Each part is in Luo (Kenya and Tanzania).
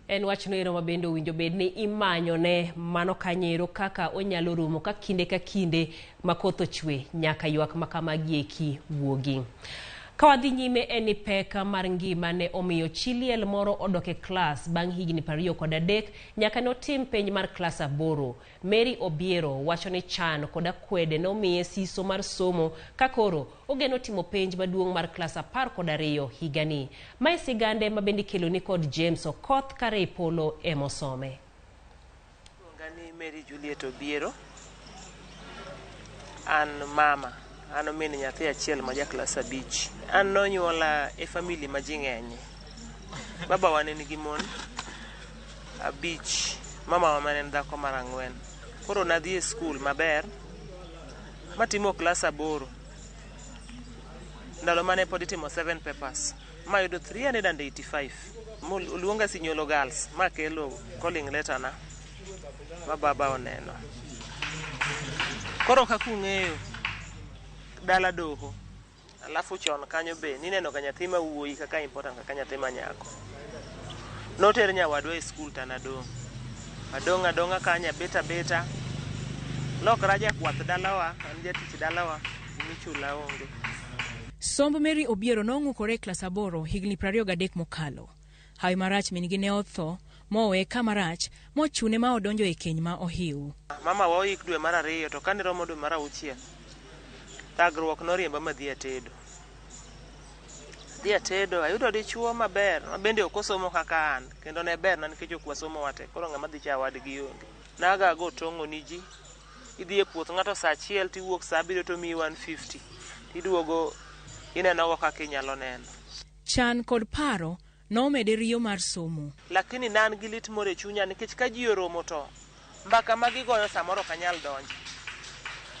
En wachno ero ma bende owinjo bed ni imanyone mano kanyero kaka onyalo rumo ka kinde ka kinde ma koth ochwe nyaka ywak ma kamagi eki wuogi. Ka wadhi nyime en ni pek mar ngima ne omiyo chi liel moro odok e klas bang' higni 23 nyaka ne otim penj mar klas 8. Mary Obiero wacho ni chan kod akwede ne omiye siso mar somo ka koro ogeno timo penj maduong' mar klas 12 higani. Mae sigande ma bende ikeloni kod James Okoth kare Polo emosome. Iluonga ni Mary Juliet Obiero. An mama, an min nyathi achiel ma ja klas 5. An nonyuola e family ma ji ng'enye. Babawa ne nigi mon 5, mamawa mane en dhako mar 4. Koro nadhi e skul maber, matimo klas 8. Ndalo mane pod itimo 7 papers, mayudo 385. Oluonga Sinyolo Girls, makelo calling letter na, ma baba oneno. Koro kaka ung'eyo, dala doho. Alafu chon kanyo be nineno ga nyathi ma wuoyi kaka important kaka nyathi ma nyako. Noter nyawadwa e skul to an adong'. Adong' adong'a kanyo abet abeta. Lokra jakwath dalawa, an jatich dalawa, gimichula onge. Somb Mary Obiero nong'ukore e klas 8 higni 23 mokalo. Hawi marach min gi ne otho, moweye kama rach, mochune ma odonjo e keny ma ohiw. Mama wa oik dwe mar 2 to kane romo dwe mar 6, thagruok noriemba madhi atedo. Adhi atedo, ayudo dichuo maber, ma bende ok osomo kaka an, kendo ne berna nikech ok wasomo wate, koro ng'ama dhi cha wadgi onge. Nagago tong'o ni ji, idhi e puoth ng'ato saa 1 tiwuok saa 7 to miyi 150, tiduogo inenogo kaka inyalo neno. Chan kod paro nomede riyo mar somo. Lakini ne an gi lit moro e chunya nikech ka ji oromo to mbaka ma gigoyo samoro ok anyal donjo.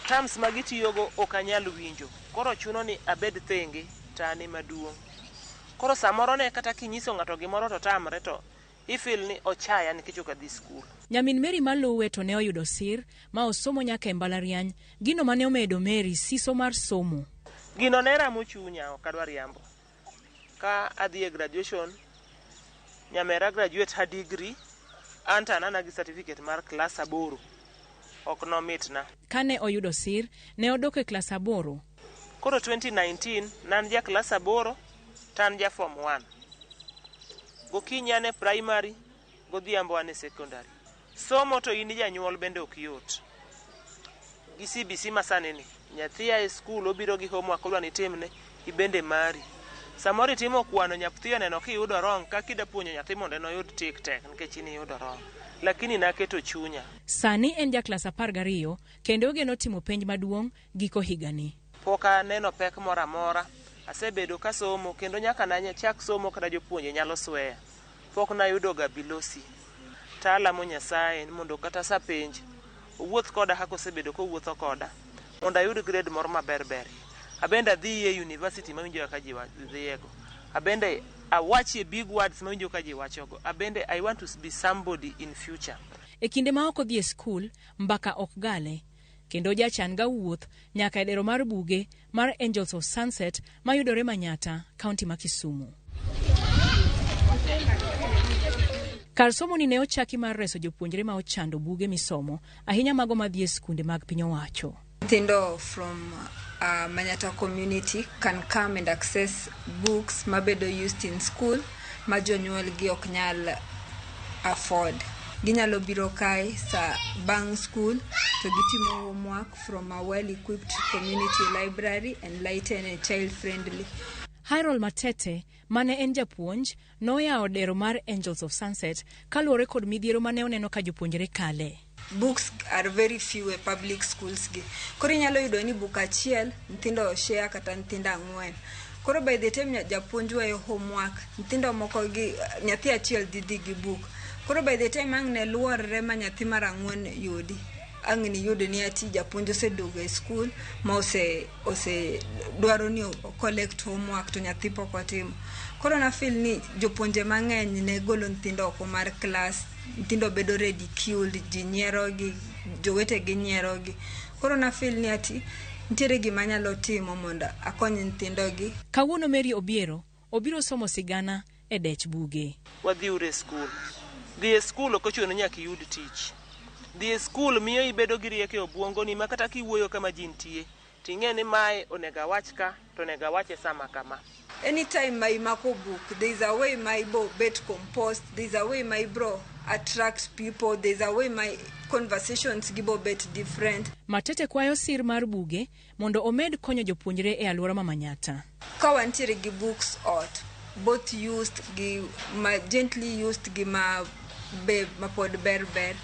Terms ma gitiyogo ok anyal winjo. Koro chuno ni abed thenge to an ema duong'. Koro samoro ne kata kinyiso ng'ato gimoro to tamre to ifeel ni ochaya nikech ok adhi skul. Nyamin Mary maluwe to ne oyudo sir ma osomo nyaka e mbalariany, gino mane omedo Mary siso mar somo. Gino ne ramo chunya, ok adwar riambo. Ka adhi e graduation, nyamera graduate ha degree, an to anana gi certificate mar klas 8. Ok nomitna. Kane oyudo sir, ne odok e klas 8. Koro 2019, nan ja klas 8, to an ja form 1. Gokinyi an e primary, godhiambo an e secondary. Somo to in janyuol bende ok yot. Gi CBC masani ni, nyathi a e skul obiro gi homework odwa ni itimne, ibende mari. Samoro itimo kwano nyathi oneno kiyudo wrong, kaka ida puonjo nyathi mondo en oyud tik tek nikech in iyudo wrong. Lakini naketo chunya. Sani en ja klas 12 kendo ogeno timo penj maduong' giko higani. Pok aneno pek moro amora, asebedo kasomo kendo nyaka nachak somo kata jopuonje nyalo sweya. Pok nayudo ga bilosi. To alamo Nyasaye ni mondo kata sa penj owuoth koda kaka osebedo kowuotho koda mondo ayud grade moro maber ber. Abende adhi e university mawinjo kaka ji dhiego. Abende awachie big words mawinjo ka ji wachogo. Abende I want to be somebody in future. E kinde ma ok odhi e skul, mbaka ok gale. Kendo jachan ga wuoth nyaka e dero mar buge mar Angels of Sunset mayudore Manyata, kaunti ma Kisumu. Kar somo ni ne ochaki mar reso jopuonjre ma ochando buge misomo, ahinya mago madhi e skunde mag piny owacho. Nyithindo from Manyata community can come and access books mabedo used in school ma jonyuolgi ok nyal afford. Ginyalo biro kae sa bang' school to gitimo homework from a well-equipped community library, enlightened and child-friendly. Harold Matete, mane en japuonj, noyawo dero mar Angels of Sunset kaluwore kod midhiero mane oneno ka jopuonjre kale. Books are very few e public schools gi. Koro inyalo yudo ni book achiel nyithindo share kata nyithindo 4. Koro by the time japuonj weyo homework, nyithindo moko gi nyathi achiel dhi dhi gi book. Koro by the time ang' ne luorre ma nyathi mar 4 yudi, ang' ni yud ni ati japuonj oseduogo e school ma ose dwaro ni o collect homework to nyathi pok otimo. Koro na feel ni jopuonje mang'eny ne golo nyithindo oko mar class, nyithindo bedo ridiculed, ji nyierogi, jowetegi nyierogi. Koro na feel ni ati nitiere gima anyalo timo mondo akony nyithindogi. Kawuono Mary Obiero obiro somo sigana e dech buge. Wadhi uru e skul. Dhi e skul ok ochuno ni nyaka iyud tich. Dhi e skul miyo ibedo gi rieko e obuongoni ma kata kiwuoyo kama ji nitie, ting'e ni mae onego awach ka, to onego awache sama kama. Anytime ma imako book, there is a way ma ibo bet composed, there is a way ma ibro attract people, there is a way ma conversations gibo bet different. Matete kwayo sir mar buge mondo omed konyo jopuonjre e alwora ma Manyatta. Ka wantiere gi books ot, both used gi ma gently used gi ma be mapod ber ber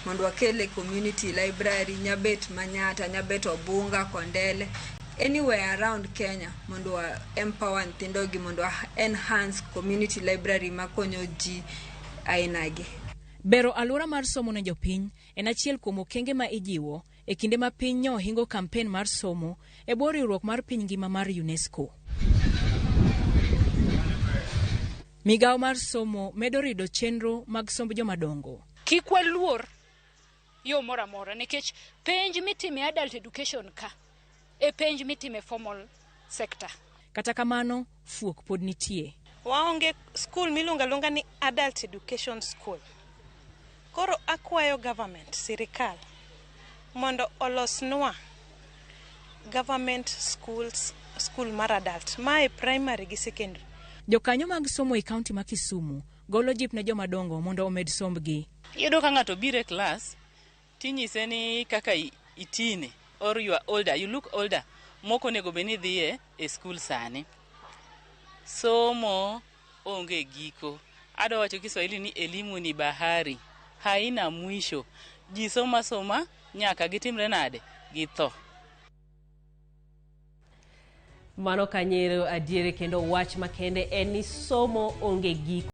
mondo wakel e community library nyabet Manyatta, nyabet Obunga, Kondele, anywhere around Kenya mondo wa empower nyithindo gi mondo wa enhance community library makonyo ji ainagi. Bero alwora mar somo ne jopiny en achiel kuom okenge ma ijiwo e kinde ma piny nyo hingo kampen mar somo e bwo riwruok mar piny ngima mar UNESCO. Migawo mar somo medo rido chenro mag somb jomadongo. Kik waluor yo moro amora nikech penj mitime adult education ka e penj mitime formal sector. Kata kamano, fuok pod nitie. Waonge skul miluongo aluonga ni adult education school. Koro akwayo government, sirikal, mondo olosnwa government schools, school mar adult, mae primary gi secondary. Jokanyo mag somo e kaunti ma Kisumu golo jip ne jomadongo mondo omed sombgi. Iyudo ka ng'ato biro e klas tinyise ni kaka itine or you are older, you look older, mok onego bed ni idhiye e skul sani. Somo onge giko. Adwa wacho Kiswahili ni elimu ni bahari, haina mwisho. Ji soma soma nyaka gitimre nade? Githo. Mano kanyero adiere kendo wach makende en ni somo onge giko.